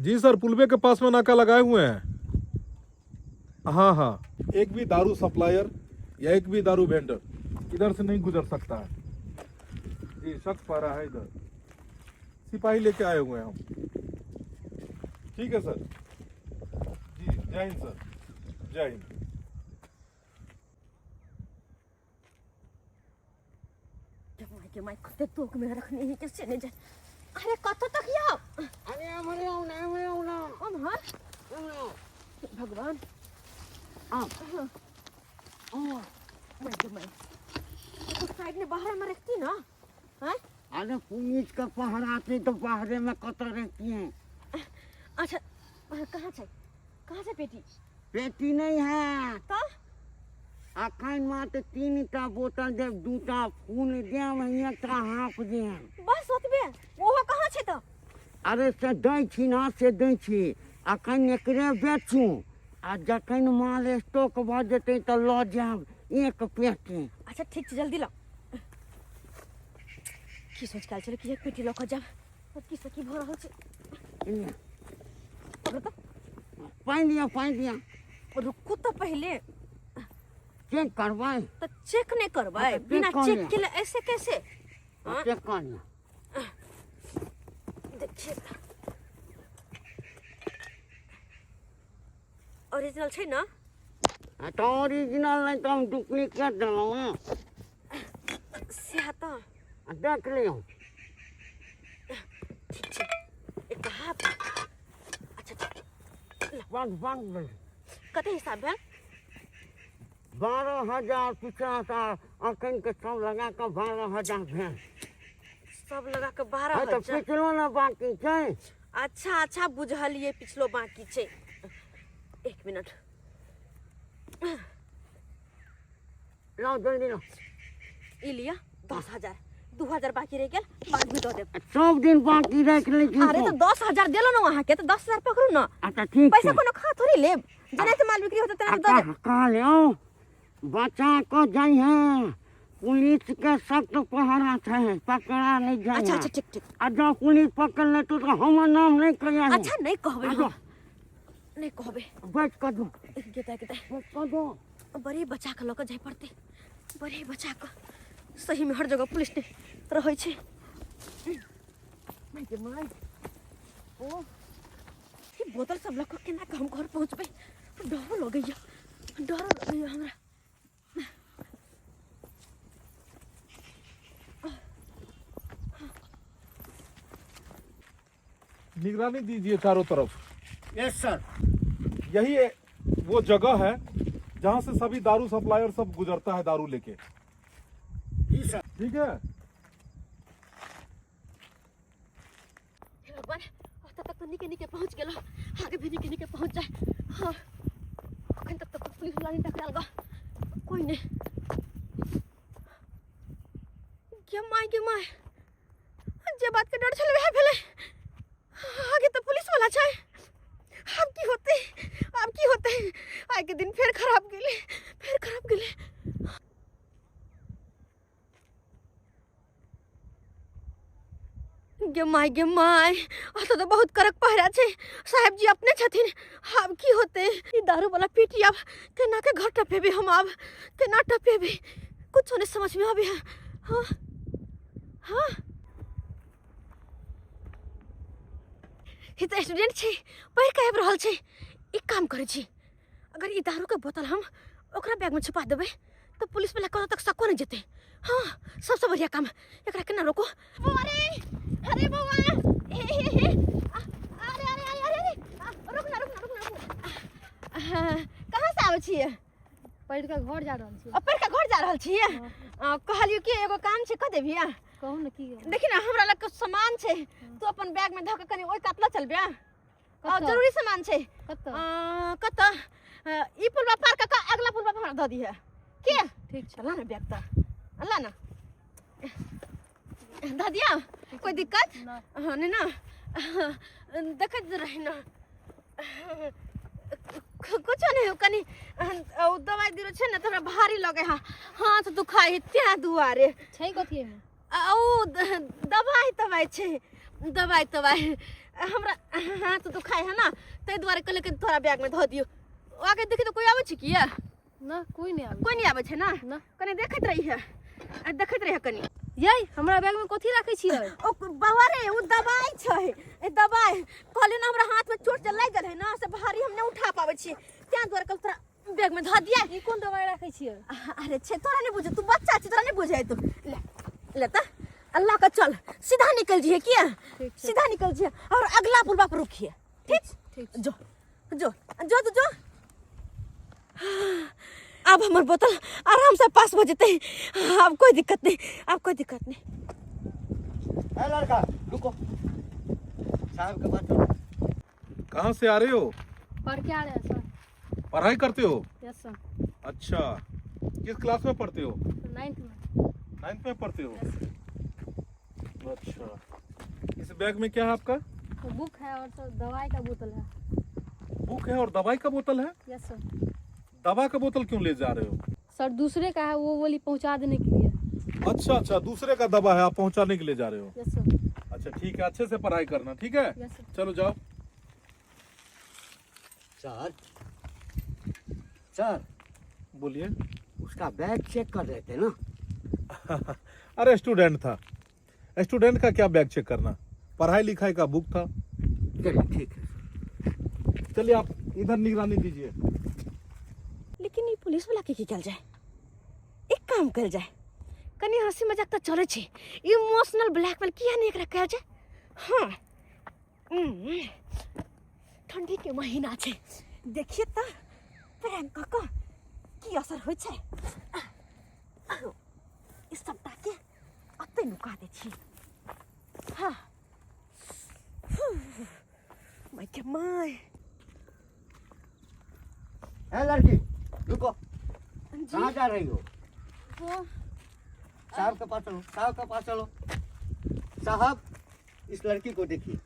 जी sir, पुलवे के पास में नाका लगाए हुए हैं। हाँ हाँ, एक भी दारू सप्लायर या एक भी दारू वेंडर इधर से नहीं गुजर सकता है जी। सख्त पहरा है इधर, सिपाही लेके आए हुए हैं हम। ठीक है सर जी, जय हिंद सर, जय हिंद। के माय कते तोक में रखने ही के से नहीं जाए। अरे कत तक जाओ? अरे हमरे आओ ना, हमरे आओ ना। ओम्हर? हमरे आओ। भगवान। आओ। आओ। My के my, तो साइड में बाहर में रखती ना हैं? अरे पुलिस का पहरा आती तो बाहरे में कत रहती है। अच्छा, कहाँ छै, कहाँ छै पेटी? पेटी नहीं है। तो अखन मात्र 3टा बोतल देब, 2टा फूल देब, 1टा हाफ देब। बस ओतबे? ओहो कहाँ छै तो? अरे से दै छी ना, से दै छी। अखन एकरे बेचू आ जखन माल स्टॉक भऽ जेतै तऽ लऽ जायब एक पेटी। अच्छा ठीक छै, जल्दी लाओ। की सोच के आयल छलै कि एक पेटी लऽ कऽ जायब, और की से की भऽ रहल छै। पकड़ तऽ। पानि दिअ, पानि दिअ। रुकू तऽ पहिले। चेक करबै? तऽ चेक नहि करबै? हाँ, तऽ चेक बिना कऽ चेक लिअ। केले ऐसे कैसे? हाँ? चेक कऽ लिअ। देखिए, ओरिजिनल छै ना? आ तऽ ओरिजिनल नहि तऽ हम डुप्लीकेट देलहुँ ने। सएह तऽ। आ देख लियौ। ठीक छै, एक हाथ। अच्छा ठीक। बंद बंद भेल। कते हिसाब भेल? 12,000 पिछला साल अखन के सब लगा कऽ 12,000 भेल। सब लगा कऽ बारह हाँ, तऽ हजार। पिछलो ने बाकी छै। अच्छा अच्छा, बुझलियै, पिछलो बाकी छै। एक मिनट। लाउ, जल्दी लाउ। ई लिअ 10,000, 2,000 बाकी रहि गेल, बाद में दऽ देब। सब दिन बाकी राखि लै छी। अरे तऽ 10,000 देलहुँ ने अहाँके, तऽ 10,000 पकड़ू ने। अच्छा ठीक पैसा छै। कोनो खा थोड़ी लेब, जेना माल बिक्री होतै तेना दऽ देब। कहलियौ बचा कऽ जइहे, पुलिस के सख्त पहरा छै, पकड़ा नहीं जाए। अच्छा अच्छा, ठीक ठीक। आ जँ पुलिस पकड़ लेतौ तऽ हमर नाम नहीं कहिया। अच्छा, नहीं कहबै हम, नहीं कहबै। बच कऽ दो। गेता गेता। बच कऽ दो। बड़ी बचा कऽ लऽ कऽ जाय पड़तै, बड़ी बचा कऽ। सही में हर जगह पुलिस नहि रहै छै। माय गे my, ओ ई बोतल सब लऽ कऽ केना कऽ हम घर पहुँचबै? डरो लगैया, डरो लगैया हमरा। निगरानी दीजिए चारों तरफ। Yes sir. यही वो जगह है जहाँ से सभी दारू सप्लायर सब गुजरता है दारू लेके। जी सर। ठीक है। हे भगवान, ओतऽ तक तऽ नीके नीके पहुँच गेलहुँ, आगे भी नीके नीके पहुँच जाए। हाँ, अखन तक तऽ पुलिस वाला नहि टकरायल गा, कोई नहि। गे my, गे my, जे बात के डर छलै वएह भेलै। आगे तऽ पुलिस वाला छै। आब की होतै, आब की होतै? आइ के दिन फेर खराब गेलै, फेर खराब गेलै। गे my, गे my, ओतऽ तऽ बहुत कड़क पहरा छै, साहेब जी अपने छथिन। आब की होतै? ई दारू वाला पेटी आब केना के घर टपेबै हम? आब केना टपेबै? कुछो नहि समझ में आबै है। हाँ हाँ, ई तऽ स्टूडेंट छै, पढ़ि कऽ आबि रहल छै। एक काम करै छी, अगर ई दारूके बोतल हम ओकरा बैगमे छुपा देबै तऽ पुलिस वाला कतऽ तक सक्को नहि जेतै। हाँ, सबसँ बढ़िया काम। एकरा केना रोको? अरे अरे बौआ, हे हे हे, अरे अरे अरे अरे अरे, रुक ना, रुक ना, रुक ना, रुक ना। कहाँ से आबै छियै? पढ़ि कऽ घर जा रहल छी। पढ़ि कऽ घर जा रहल छियै? कहलियौ कि एगो काम छै, कऽ देबही? कहू ने की? देखी ने, हमरा लग कुछ सामान छै, तू अपन बैग में धऽ कऽ कनि ओहि कात लऽ चलबे। जरूरी सामान छै। कतऽ? कतऽ? ई पुलवा पार कऽ कऽ अगला पुलवा पर हमरा दऽ दिहे के। ठीक छै। ला ना बैग तऽ, ला ना, दऽ दिया। कोई दिक्कत? हाँ, नहीं ना। देखैत रही ना, कुछो नहीं, कनि ओ दवाई दिलो छै ने तऽ हमरा भारी लगे है, हाथ दुखाइ है, तें दुआरे। छै कथी एहिमे? आ ओ दवाई तवाई छै, दवाई तवाई हमरा हाथ दुखाय है ना, ताहि दुआरे कहले कि तोरा बैग में धऽ दियौ। आगे देखी तऽ कोई आबै छै की? ना, कोई नहीं आबै। कोई नहीं आबै छै ना? ना। कनी देखैत रही है, आ देखैत रही है कनी। यै, हमरा बैग में कथी राखै छियै? ओ बाबा रे, ओ दवाई छै, ए दवाई। कहली ना हमरा हाथ में चोट जे लागि गेल है ना, से भारी हम नहीं उठा पाबै छी, तें दुआरे कहल तोरा बैग में धऽ दिया। ई कोन दवाई राखै छियै? अरे छे, तोरा नहीं बुझे, तू बच्चा छी, तोरा नहीं बुझे तू। ले ले त अल्लाह का, चल सीधा निकल जिहे किया? ठीक छै। सीधा निकल जिहे और अगला पुलवा पर रुकिए, ठीक? ठीक। जो जो जो जो जो। अब हमर बोतल आराम से पास हो जेतै, अब कोई दिक्कत नहीं, अब कोई दिक्कत नहीं। ए लड़का रुको, साहब के पास चलो। कहाँ से आ रहे हो? पढ़ के आ रहे हैं सर। पढ़ाई करते हो? Yes sir. अच्छा, किस क्लास में पढ़ते हो? नाइन्थ में। नाइन्थ में पढ़ते हो? Yes sir. अच्छा, इस बैग में क्या है आपका? वो बुक है और सर दवाई का बोतल है। बुक है और दवाई का बोतल है? Yes sir. दवा का बोतल क्यों ले जा रहे हो? सर दूसरे का है, वो बोली पहुंचा देने के लिए। अच्छा अच्छा, दूसरे का दवा है, आप पहुंचाने के लिए जा रहे हो। Yes sir. अच्छा ठीक है, अच्छे से पढ़ाई करना, ठीक है? Yes sir. चलो जाओ। सर सर बोलिए। उसका बैग चेक कर रहे थे ना? अरे स्टूडेंट था, स्टूडेंट का क्या बैग चेक करना, पढ़ाई लिखाई का बुक था। चलिए ठीक है। चलिए आप इधर निगरानी दीजिए। लेकिन ई पुलिस वाला के की कयल जाय? एक काम कयल जाय, कनी हंसी मजाक तऽ चलै छै, इमोशनल ब्लैकमेल किया नहि एकरा कयल जाय? हाँ, ठंडी के महीना छै, देखिए तऽ प्रैंक कऽ कऽ की असर होइ छै। ई सबटा के अतै नुका दै छी। हाँ, माय के my. ए लड़की रुको, जी। कहाँ जा रही हो? वो साहब के पास चलो, साहब के पास चलो। साहब इस लड़की को देखिए।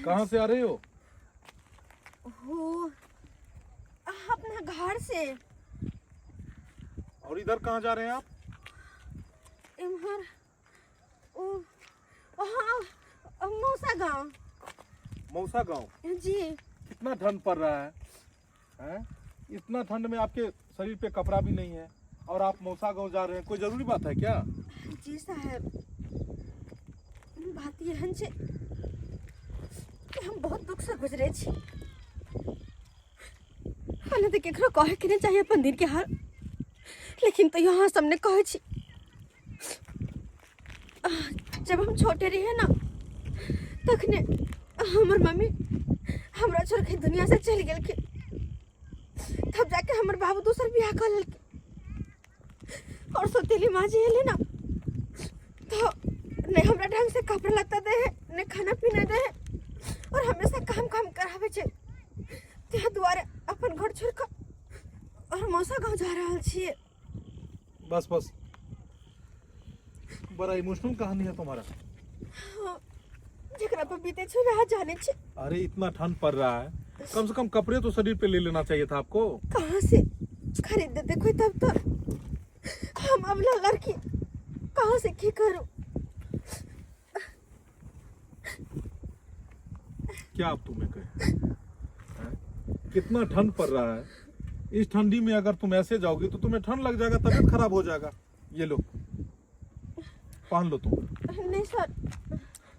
कहाँ से आ रहे हो? हो अपना घर से। और इधर कहाँ जा रहे हैं आप? इम्हर ओ हाँ, मौसा गांव। मौसा गांव? जी। कितना ठंड पड़ रहा है, हैं? इतना ठंड में आपके शरीर पे कपड़ा भी नहीं है और आप मौसा गांव जा रहे हैं, कोई जरूरी बात है क्या? जी साहब, बात एहन छै कि हम बहुत दुख से गुजरे छी। हमें तऽ केकरो कहे के नहीं चाहिए अपन दिन के हाल, लेकिन तैयो अहाँ सबने कहै छी। जब हम छोटे रहिए ना, तखने हमर मम्मी हमरा छोड़ के दुनिया से चलि गेलखिन। तब जाके हमर बाबू दोसर बियाह कऽ लेलखिन और सौतेली माँ जी एलै ना तो नहीं हमरा ढंग से कपड़ा लत्ता दे है, नहीं खाना पीना दे है और हमेशा काम काम करावे छै। ताहि दुआरे अपन घर छोड़ कऽ और मौसा गाँव जा रहल छियै। बस बस, बड़ा इमोशनल कहानी है तुम्हारा। हाँ, जेकरा पर बीते छै वएह जाने छै। अरे इतना ठंड पड़ रहा है, कम से कम कपड़े तो शरीर पे ले लेना चाहिए था आपको। कहाँ से खरीद देते कोई, तब तो हम अबला लड़की कहाँ से की करूँ? क्या अब तुम्हें कहे, हैं? कितना ठंड पड़ रहा है, इस ठंडी में अगर तुम ऐसे जाओगी तो तुम्हें ठंड लग जाएगा, तबीयत खराब हो जाएगा। ये लो पहन लो तुम। नहीं सर।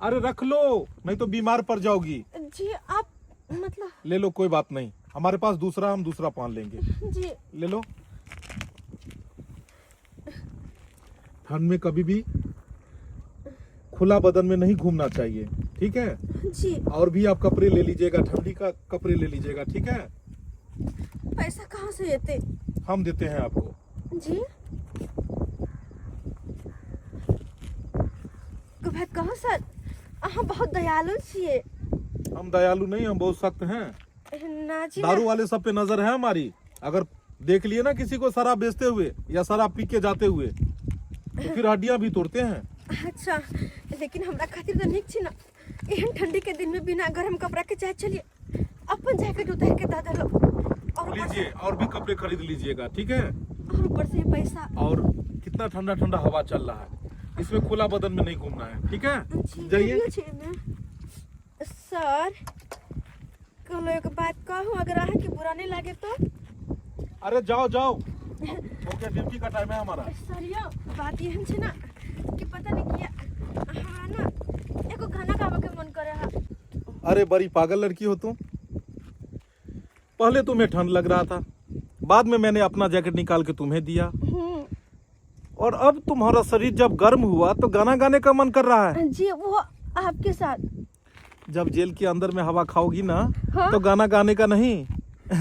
अरे रख लो, नहीं तो बीमार पड़ जाओगी। जी आप मतलब ले लो, कोई बात नहीं, हमारे पास दूसरा, हम दूसरा पहन लेंगे। जी। ले लो। ठंड में कभी भी खुला बदन में नहीं घूमना चाहिए, ठीक है? जी। और भी आप कपड़े ले लीजिएगा, ठंडी का कपड़े ले लीजिएगा, ठीक है? पैसा कहाँ से देते? हम देते हैं आपको। जी भाई कहो सर, अहाँ बहुत दयालु छियै। हम दयालु नहीं, हम बहुत सख्त हैं। ना जी। दारू वाले सब पे नजर है हमारी। अगर देख लिए ना किसी को शराब बेचते हुए या शराब पी के जाते हुए, तो फिर हड्डियां भी तोड़ते हैं। अच्छा, लेकिन हमरा खातिर तऽ नीक छै ना, एहन ठंडी के दिन में बिना गरम कपड़ा के जाय चलिए, अपन जैकेट उतार के दऽ देलो और ऊपर से लीजिए, और भी कपड़े खरीद लीजिएगा, ठीक है? और ऊपर से पैसा। और कितना ठंडा ठंडा हवा चल रहा है, इसमें खुला बदन में नहीं घूमना है, ठीक है? जाइए। सर, कोनो एक बात कहूँ, अगर अहाँके बुरा नहीं लागे तो? अरे जाओ जाओ, ओके, ड्यूटी का टाइम है हमारा। सर यौ, बात एहन छै ना कि पता नहीं किया हमरा ना एगो गाना गाबे के मन करे है। अरे बड़ी पागल लड़की हो तुम। पहले तुम्हें ठंड लग रहा था, बाद में मैंने अपना जैकेट निकाल के तुम्हें दिया, और अब तुम्हारा शरीर जब गर्म हुआ तो गाना गाने का मन कर रहा है। जी, वो आपके साथ। जब जेल के अंदर में हवा खाओगी ना, हाँ? तो गाना गाने का नहीं,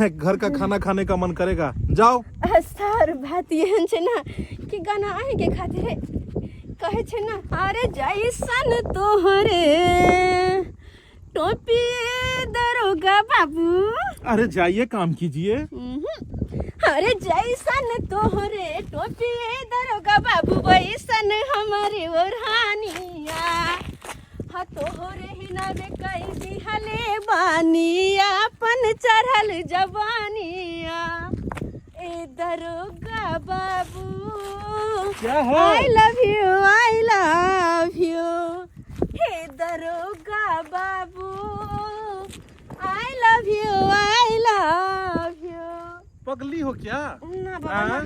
घर का खाना खाने का मन करेगा। जाओ। सर, बात एहन छै ना कि गाना अहींके खातिर कहै छै ना, अरे जैसन तोहरे टोपी दरोगा बाबू। अरे जाइए, काम कीजिए। अरे जैसन तोहरे टोपी दरोगा बाबू, वैसन हमारे ओढ़ानिया, हा तोहरे ही नामे कई दिहले बानी अपन चढ़ल जवानिया। ए दरोगा बाबू, क्या है? I love you, I love you. हे दरोगा बाबू, I love you, I love you. पगली हो क्या? ना बाबा। हाँ? ना।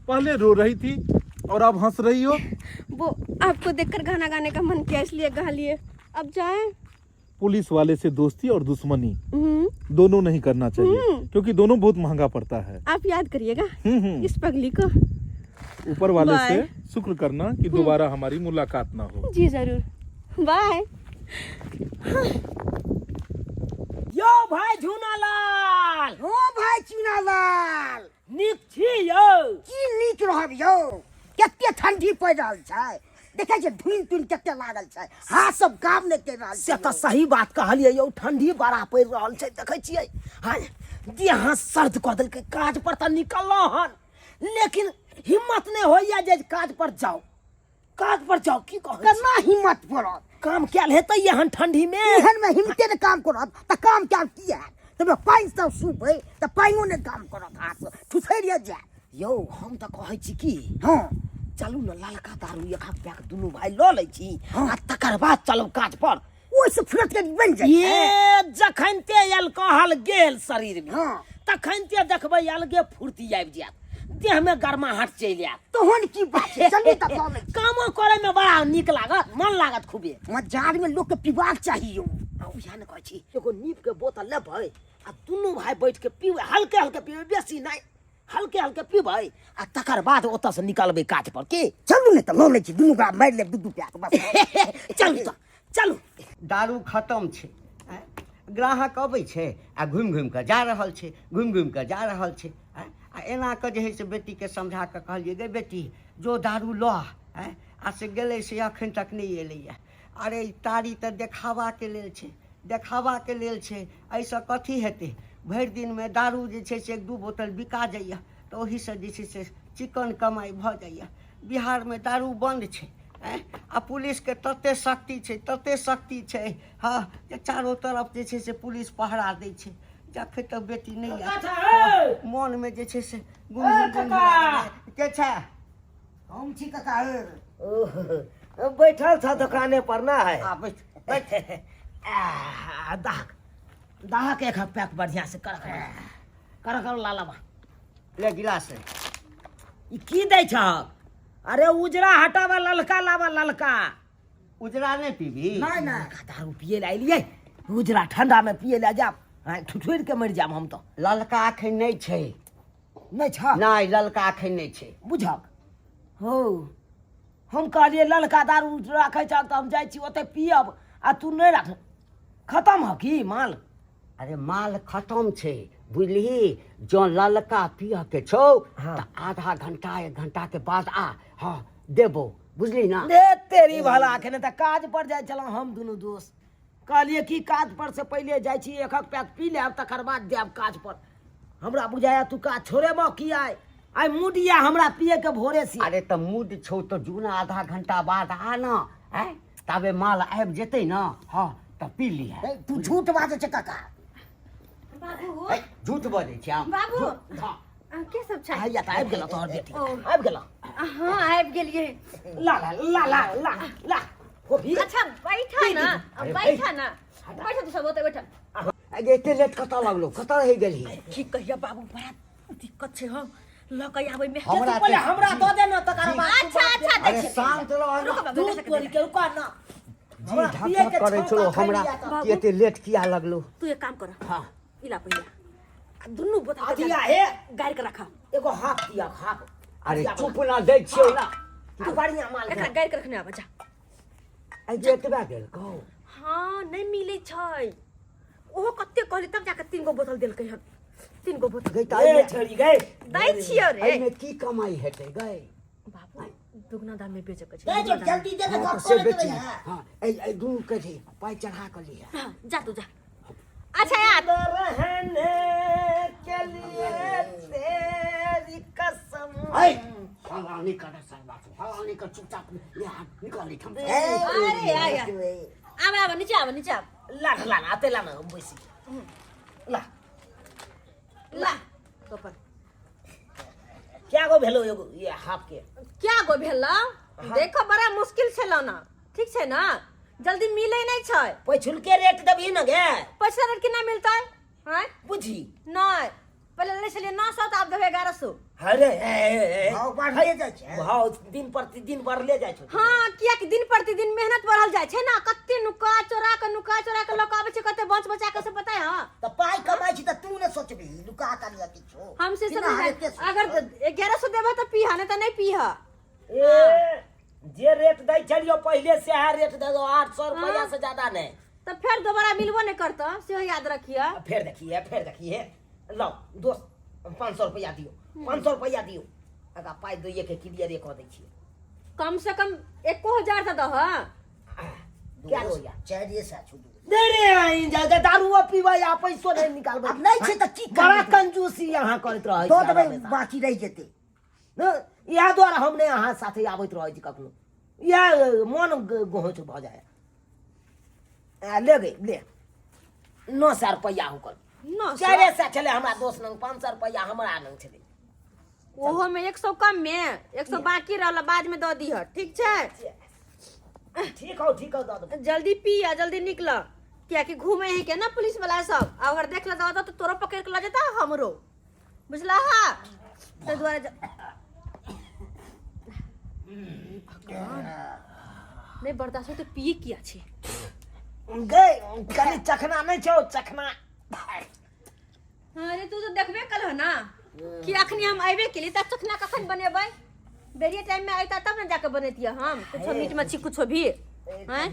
पहले रो रही थी और अब हंस रही हो। वो आपको देखकर गाना गाने का मन किया, इसलिए गा लिए। अब जाए। पुलिस वाले से दोस्ती और दुश्मनी हम्म दोनों नहीं करना चाहिए, क्योंकि दोनों बहुत महंगा पड़ता है। आप याद करिएगा हम्म हम्म इस पगली को। ऊपर वाले बाय। से शुक्र करना कि दोबारा हमारी मुलाकात ना हो। जी जरूर, बाय। यौ भाई झूनालाल। ओ भाई चुनालाल। नीक छी यौ? की नीक रहब यौ, कते ठंडी पड़ि रहल छै, देखै छियै धुनि तुनि कते लागल छै, हाथ सब काम नहि करि रहल से छै। तऽ सही बात कहलियै यौ, ठंडी बड़ा पड़ि रहल छै, देखै छियै। हाँ, देह हाथ सर्द कऽ देलकै। काज पर तऽ निकललहुँ हन, लेकिन हिम्मत नहि होइया जे काज पर जाउ, काज पर जाउ। की कहै छी? केना हिम्मत पड़त? काम कयल हेतै एहन ठंडी मे? एहन मे हिम्मते ने काम करत तऽ काम कयल की हैत? तमे पानि सब सुबै तऽ पानिओ नहि काम करत, हाथ ठुसैरिए जायत। यौ, हम तऽ कहै छी की, हँ। चलू ने, ललका दारू एक पैक दुनू भाई लऽ लै छी आ तकर बाद चलब काज पर। ओहिसँ फुरत के बनि जाइ छै। ये जखन ते अल्कोहल गेल शरीर में, हाँ। तखन ते देखबै अलगे फुर्ती आबि जायत, देह में गर्माहट चलि आयत। तहन की बात छै, चलू तऽ लऽ लै छी। कामो करे में बड़ा नीक लागत, मन लागत खूबे। वहाँ जाड़मे लोकके पीबाक चाही यौ। आ उएह ने कहै छी, एगो नीप के बोतल लेबै आ दुनू भाई बैठ के पीबै, हल्के हल्के पीबै, बेसी नहि, हल्के हल्के पीबै आ तकर बाद ओतऽ से निकलबै काज पर। की? चलू ने तऽ लऽ लै छी, दुनू गोरा मारि लेब दू दू प्याक बस। चलू तऽ चलू। दारू खतम छै, आँय? ग्राहक अबै छै आ घुमि घुमि कऽ जा रहल छै, घुमि घुमि कऽ जा रहल छै, आँय? आ एना कऽ जे हइ से बेटीके समझा कऽ कहलियै, गे बेटी, जो दारू लऽ आ, आँय? आ से गेलै, से एखन तक नहि एलैए। अरे ई तारी तऽ देखाबाके लेल छै, देखाबाके लेल छै, एहिसँ कथी हेतै? भरि दिनमे दारू जे छै से एक दू बोतल बिका जाइए तऽ ओहीसँ जे छै से चिकन कमाइ भऽ जाइए। बिहारमे दारू बन्द छै, आँय? आ पुलिसके तते शक्ति छै, तते शक्ति छै, हँ, जे चारो तरफ जे छै से पुलिस पहरा दै छै। जखन तक बेटी नहि आयत, मोनमे जे छै से गुनगुन गुनगुन। के छै? हम छी काका। बैठल छ दुकाने पर ना है? आ बैठ बैठ। आ, दाहक दाहक एक पैक बढ़िया से कर कर कर लालबा। ले गिलास है। ई की दै छहक? अरे उजरा हटावा, ललका लावा, ललका। उजरा नहि पीबी? नहीं नहीं, ललका दारू पिए ला एलियै, उजरा ठंडा में पिए ला जाब, हाँ, ठुठुरि के मरि जाब हम तो। ललका अखन नहि छै। नहि छ? नहि, ललका अखन नहि छै। बुझक हो, हम कहलियै ललका दारू राखै छहक तऽ हम जाइ छी ओतऽ पियब, आ तू नहि राख। खतम ह की माल? अरे माल खतम छै, बुझलिही? जँ ललका पियऽ के छौ हाँ। तऽ आधा घंटा एक घंटा के बाद आ, हाँ देबो, बुझली ना? दे तेरी भला, अखने तऽ काज पर जाइ छलहुँ हम दुनू दोस्त, कहलियै कि काज पर से पहिले जाइ छी, एक एक पैक पी लेब, तकर बाद जायब काज पर। हमरा बुझाया तू काज छोड़ेबह की? आइ आइ मूड या हमरा पिए के भोरे से। अरे तऽ मूड छौ तऽ जू ना, आधा घंटा बाद आ ना, आँय, ताबे माल आबि जेतै ना, हाँ तऽ पी लिहे। तू झूठ बाजै छै काका। बाबू। ऐ, झूठ बजै छै हम? बाबू। हाँ। आ, के सब छै? हैया तऽ आबि गेल तोहर बेटी। ओ। आबि गेल। हाँ आबि गेलियै। ला ला ला ला ला ला कॉफी। अच्छा बैठा ना, अरे, बैठा ना, बैठा तू सब ओतऽ बैठा। आगे एते लेट कतऽ लगलो, कतऽ रहि गेलही? की कहिया बाबू, बड़ा दिक्कत छै, हम लऽ के आबै में। हमरा पहिले हमरा दऽ दे ना तकर बाद। अच्छा अच्छा, दै अरे छियै। शांत रह। रुको बाबू, दूध एकरा सबके तोड़ि के रुका ना। जी हमरा धक पिए धक के करै छौ छलो तऽ हमरा खैलिया तऽ। कि एते लेट किया लगलो? तू एक काम कर। हाँ। इला पहिले आ दुनू बोतल के अथिया हे। गाड़ि के रखा। एगो हाफ दिया, हाफ। अरे अथिया चुप ना, दै छियौ ना। तू बढ़िया माल एकरा गाड़ि के रखने आबऽ जा। आइ जे एतबा गेल कहू। हाँ नहीं मिलै छै, ओहो कते कहली तब जाके 3 गो बोतल देलकै हन, 3 गो बोतल। गई तऽ ए एहिमे छोड़ी गई। दै छियै रे। एहिमे की कमाई हेतै गई? बाबू, दुगना दाम में बेचऽ के छै, दे दुगना जो दाम। जल्दी दे दे। हाँ, गप से करैत बेची। रही है। हाँ, एहि एहि दुनू के छै पाइ चढ़ा कऽ लिअ। हाँ, जा तू जा। अच्छा यार रहने के लिए तेरी कसम। है हल्ला नहि कर सरबा, हल्ला नहि कर, चुपचाप ले हाथ निकल एहिठाम से। अरे आ या, आब आब नीचे आब, नीचे आब। ला ला ला आते ला ना, हम बैसी ला। ला तोपर। क्या गो भेलो एगो ये हाफ के? क्या गो भेल? देखो बड़ा मुश्किल छै लाना, ठीक छै ना? जल्दी मिले नहीं छै। पछुलके रेट देबही न गे? पैसा रेट केना मिलतै हैं? बुझी। नहीं, पहिले ले छलियै 900 तऽ आब देबै 1100। अरे ए, ए, ए, भाव बढ़ाइए जाइ छै। भाव दिन प्रतिदिन बढ़ले जाइ छै। हाँ, कियाकि दिन प्रतिदिन मेहनत बढ़ल जाइ छै ना। कते नुका चोरा के, नुका चोरा के लऽ कऽ आबै छै, कते बच बचा के, से पता है? हाँ। तऽ पाइ कमाइ छी तऽ तू ने सोचबही लुका कर लिअ किछो? हम से बिना सब हरेके सोचबै। अगर 1100 देबह तऽ पीहा, नहीं तऽ नहीं पीहा। ए जे रेट दै छलियो पहिले सएह रेट दे दो, 800 रुपया हाँ। से ज्यादा नहीं। तऽ फेर दोबारा मिलबो नहीं करतऽ, सेहो याद रखिह। फेर देखिए, फेर देखिए। लाओ दोस्त, 500 रुपया दियो, 500 रुपया दियो। अगा पाइ दैये के क्लियर कऽ दै छियै। कम से कम 1000 तऽ दह। क्या हो गया? चारिए सए छौ दू। नहीं रे, ई जगह दारूओ पीबै आ पैसो नहीं निकालबै। आब नहि छै तऽ की बड़ा करबै? कंजूसी अहाँ करैत रहै दऽ छी देबै, हमेशा। बाकी रहि जेतै। ने, इएह दुआरे हम नहि अहाँ साथे आबैत रहै छी कखनो, इएह मन गोहच भऽ जाय। आ, ले गई ले, 900 रुपैआ हुकल। 900? 400 छलै हमरा दोस्त लग, 500 रुपैआ हमरा लग छलै। ओहो में 100 कम में, 100 बाकी रहल, बाद में दऽ दीह, ठीक छै? ठीक हौ, ठीक हौ, दऽ देबै। जल्दी पी आ जल्दी निकल, कियाकि घूमे ही के ना पुलिस वाला सब, आ अगर देख लेता तो तोरो पकड़ के लऽ जेता हमरो, बुझला? हा, ताहि दुआरे नहि बर्दाश्त होते, पिए किया छै? गई कनि चखना नहि छौ, चखना? अरे तू तो देखबे कल ना कि अखनी हम अबे केली, तब चखना कखन बनेबै? बेरिये टाइम में अयता तब ने जाके बनेतियै हम कुछो, मीट मछली कुछो भी हैं।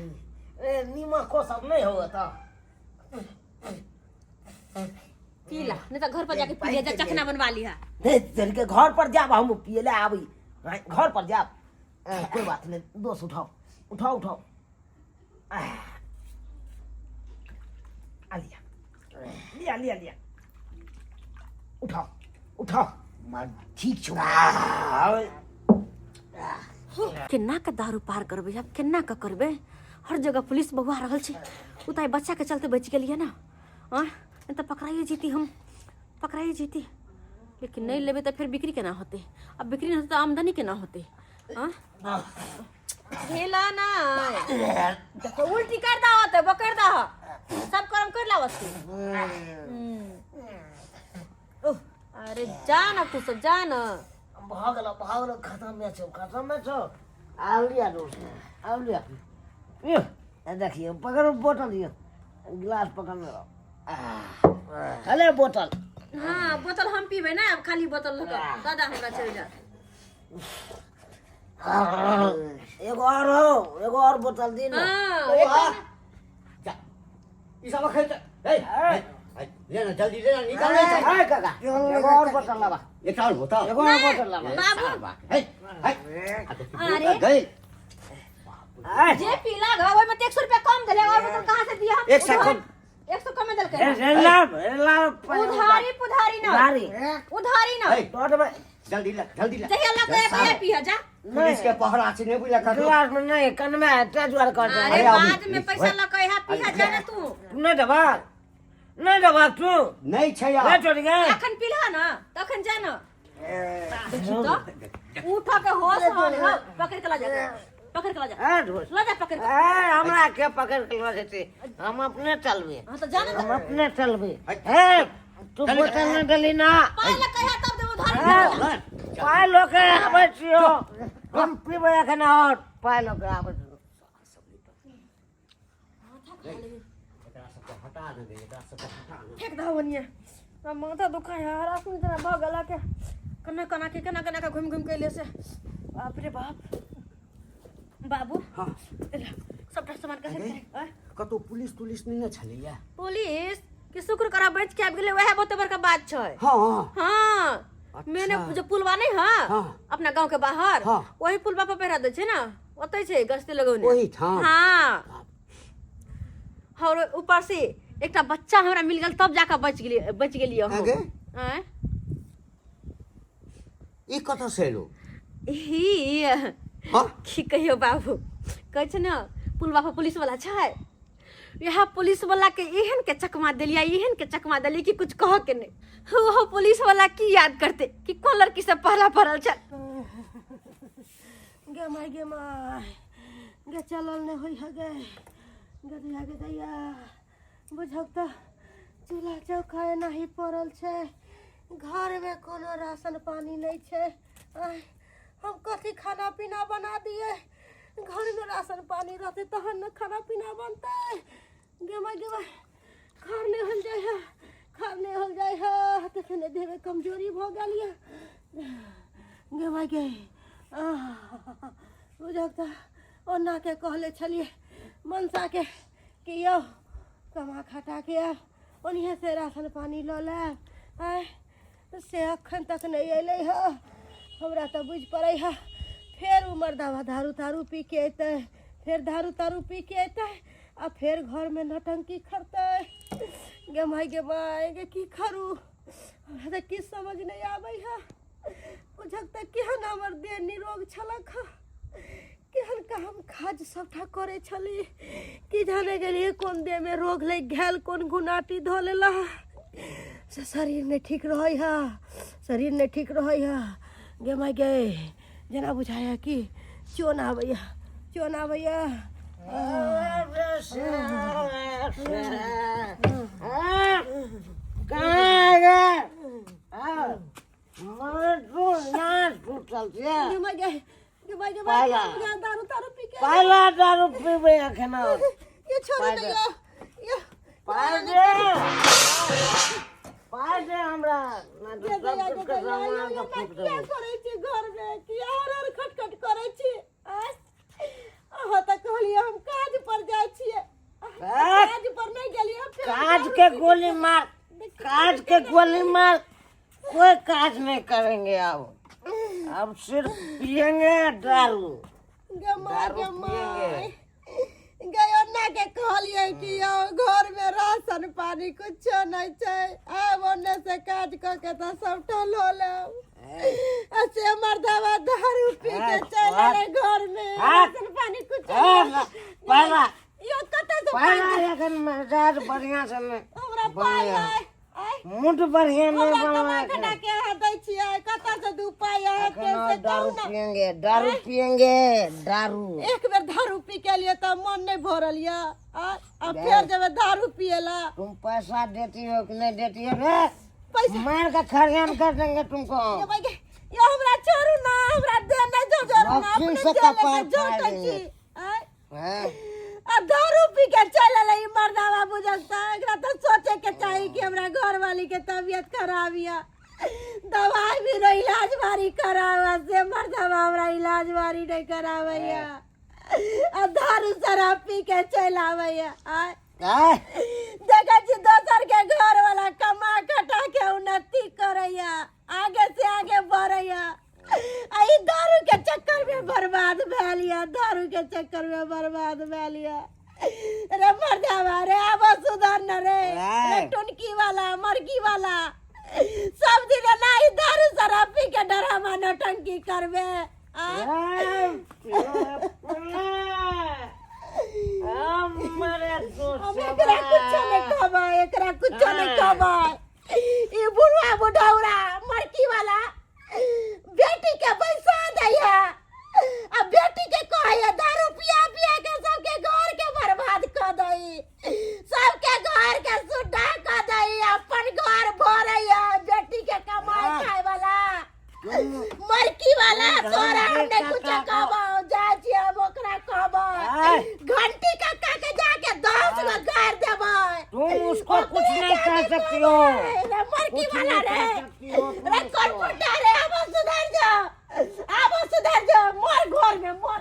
ए नीमको सब नहि हो तऽ। पी ला, नहीं तो घर पर जाके पी लिया, जा चखना बनवा लिहा। नहीं तेरे के घर पर जाब, हम पिए ले आबी। हाँ, घर पर जाब। कोई बात नहीं दोस्त, उठाओ उठाओ उठाओ। आह। आ लिया लिया लिया लिया, उठाओ उठाओ। ठीक छौ। आह, केना के दारू पार करबै आब, केना के करबै? हर जगह पुलिस बौआ रहल छै। ओ तऽ आइ बच्चा के चलते बचि गेलियै ना, आँ, नहि तऽ पकड़ाइए जैती, हम पकड़ाइए जैती। लेकिन नहि लेबै तऽ फेर बिक्री केना होतै? आ बिक्री नहि होतै तऽ आमदनी केना होतै? आँ, ढेला ना देखो, उल्टी कर दह तऽ बकर दह, सब कर्म कर लावत तू। ओह, अरे जा ना, तू सब जा ना। भऽ गेलो, भऽ गेलो, खतम छौ, खतम छौ। आब लिया दोस्त, आब लिया। यो देखियो, पकड़ो बोतल, यो गिलास पकड़ने रहो। अले बोतल। हाँ, बोतल हम पीबै ना आब, खाली बोतल लऽ कऽ दादा हमरा चलि जा। एगो और हो, एगो और बोतल दी ना। हाँ, एक जा ई सब खै त ए ए, ले ना जल्दी, ले ना, निकाल ले। ए काका, एगो और बोतल लाबा। एक और बोतल। एगो और बोतल लाबा। बाबू। हे हे। अरे। गई। ए, जे पीला घा ओहिमे तऽ 100 रुपया कम देले, और बोतल कहाँ से दिया हम? 100 कम। 100 कम में देलकै। ए, लाब, ए, लाब। उधारी पुधारी ना। उधारी। उधारी ना। ए, दऽ देबै। जल्दी ला, जल्दी ला। जहिया लग गया पिया पिया जा। पुलिस के पहरा छै, नहीं बुझला ककरो। गिलास में नहीं, कनमे ते दुआरे कर दे। अरे अरे आबू। बाद में पैसा लऽ कऽ यहाँ पिया जा ना तू। तू नहीं देबा, नहीं देबा तू? नहीं छै नहीं आब। छोड़ गए। अखन पीलह ना तखन जा ना। देखी तो उठ के होश हो पकड़ के ला जा, पकड़ के ला जा, ए, ढोस। ला जा पकड़ के। ए, हमरा के पकड़ के लऽ जेतै, हम अपने चलबै। हां तो जाने हम अपने चलबै। ए, तू बोतल नहि देली ना। पाई ला कहिया तब देबो धर। पाइ लऽ के आबै छियौ, हम पीबै एखन आओर पाइ लऽ के आबै छियौ। एकरा सबके हटा देबै, एकरा सबके हटा देबै। फेंक दहो ओनिए, हमरा माथा दुखाय है, हरास इतना भऽ गेल के केना केना के केना केना के घुमि घुमि के अयलियै से। बाप रे बाप। बाबू। हाँ। सबटा सामान के अरे। कतौ पुलिस तुलिस नहि ने छलैया? पुलिस कि शुक्र करा बच के आबि गेलै, वएह बहुत बड़का बात छै। हाँ। हाँ। अच्छा। मैंने जो पुलवा नहीं है हाँ। अपना गांव के बाहर, हाँ। वही पुलवा पर पहरा दै छै ना, ओतै छै गश्ती लगौने। ओहिठाम? हाँ। और ऊपर से एकटा बच्चा हमरा मिल गेल तब जाके बच गेलियै, बच गेलियै हम। आगे? आँय? ई कतऽ से एलो? ई हाँ? की कहियो बाबू, कहै छै ने पुलवा पर पुलिस वाला छै, इएह पुलिस वाला के एहन के चकमा देलियै, एहन के चकमा देलियै कि कुछ कह के नहि। ओहो पुलिस वाला की याद करते कि कोन लड़की से पहला पड़ल छल। गे माय, गे माय, गे चलल नहि होइ है गे, गे दैया, गे दैया। बुझक तऽ चूल्हा चौका एनाही पड़ल छै, घरमे कोनो राशन पानी नहि छै। आँय, हम कथी खाना पीना बना दियै? घरमे राशन पानी रहतै तहन ने खाना पीना बनतै। गे माय, गे माय, खार नहि होल जाइ है, खार नहि होल जाइ है। तखने देहमे कमजोरी भऽ गेल यऽ। गे माय गे, बुझक तऽ ओनाके कहले छलियै मनसाके कि यौ कमा खटा के आयब, ओनहिए से राशन पानी लऽ लेब। आँय, से अखन तक नहि अयलै हँ। हमरा तऽ बुझि पड़ै है फेर ओ मर्दाबा दारू तारू पी के अयतै, फेर दारू तारू पी के अयतै आ फेर घरमे नौटंकी करतै। गे माय, गे माय, गे की करू? हमरा तऽ किछु समझ नहि आबै है। बुझक तऽ केहन हमर देह निरोग छलक हँ, केहन काम काज सबटा करै छली, की जाने गेलियै कोन देहमे रोग लागि गेल, कोन गुनाटी धऽ लेला से शरीर नहि ठीक रहै है, शरीर नहि ठीक रहै है। गे माय गे, जेना बुझाइए कि चोन आबैया, चोन आबैया। कहाँ गे? सुतल छियै? गे माय गे, गे माय, गे माय। पाला। दारू तारू पी के पाला दारू पीबै एखन। ये छोड़ू ने, यो यो। पाइ दे, पाइ दे हमरा, नहि गे तऽ दैया, सब गे कुछ के दैया, सामान यो के एना फूक किया देबै। करै छी घरमे? किया हर हर खटखट करै छी? आँय? अहाँ तऽ कहलियै हम काज पर जाइ छियै। काज? काज पर नहि गेलियै फेर? काज दारू के पी गोली मार, काज के गोली मार। कोई काज नहीं करेंगे अब, अब सिर्फ पियेंगे दारू। गे माय, दारू गे माय पियेंगे। गे, ओना के कहलियै कि यौ घरमे राशन पानी कुछो नहि छै, आब ओने से काज कऽ के तऽ सबटा लऽ लेब, आ से मर्दाबा दारू पी के चलि एलै, घरमे राशन पानी कुछो नहि। पाला। यौ कतऽ से पाइ? पाला एखन मिजाज बढ़िया से नहि हमरा पाइ बढ़िया। आइ आइ मूड बढ़िया नहीं हमरा कमा बनवा खटा के अहाँ दै छियै, कतऽ से दू पाइ अहाँके एखन से और दारू कहू ने। पियेंगे, दारू पियेंगे, दारू। एक बेर दारू पी के लिए तऽ मन नहि भरल यऽ, आ फेर जेबै दारू पिए ला? तुम पैसा देती हो कि नहीं देती हो रे? पैसा मार के खरियान कर देंगे तुमको। ये भाई ये हमरा छोड़ू ना, हमरा दे नहि जोड़ू ना, मक्खी अपने से देह लेके कपार जोतै फाड़ छी। देंगे। आँय? हैं? आ दारू पी के चल एलै ई मर्दाबा। बुझलता एकरा तऽ सोचे के चाही कि हमरा घरवाली के तबियत खराब यऽ, दवाई भी रो इलाज बारी करावा, से मर्दाबा हमरा इलाज बारी नहीं करावैया आ दारू शराब पी के चलि आबैया। आँय? आँय? देखै छी दोसर के घर वाला कमा खटा के उन्नति करैया, आगे से आगे बढ़ैया, आ ई दारू के चक्कर में बर्बाद भेल यऽ, दारू के चक्कर में बर्बाद भेल यऽ। रे मर्दाबा रे, आब सुधर न रे। रे टुनकी वाला, मरकी वाला, सब दिन एना ही दारू शराब पी के डरामा नौटंकी करबे? आँय? हम एकरा कुछो नहि कहबै, एकरा कुछो नहि कहबै। ई बुढ़वा बुढ़ौरा मरकी वाला पियै आ बेटी के कहै दारू पिया पिया के सबके घर के बर्बाद कऽ दई, सबके घर के सुड्ढा कऽ दई, अपन घर भरै बेटी के कमाई खाए वाला मरकी वाला। तोरा हम नहीं कुछ कहबो, जाइ छी हम ओकरा कहबो, घंटी कक्का के जाके 10 गो गार देबै। तुम उसको कुछ नहीं कह सकती हो। रे मरकी कुछ वाला नहीं रे कह सकती हो तुम रे उसको। कंप्यूटर रे, अब सुधर जा, अब सुधर जा, मोर घर में मोर,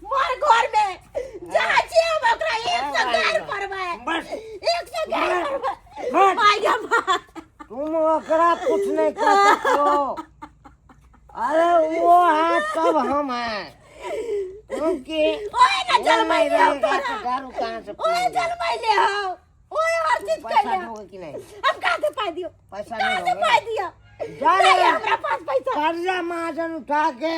मोर घर में जा छी हम ओकरा 100 गार परबै। बस। 100 गार परबै। बस। माय गे माय। तुम ओकरा कुछ नहीं कह सकती हो। अरे वो है तब हम हैं, क्योंकि ओए ना वो नहीं जलमैले हो रहेगा तोरा। तो दारू कहाँ से ओए पिएंगे? जलमैले हो, ओए हर चीज पैसा कैले। दोगे कि नहीं? हम कहाँ से पाई दियो? पैसा कहाँ नहीं से दोगे? पाई दियो? जा नहीं रे। हमरा पास पैसा। कर्जा महाजन उठा के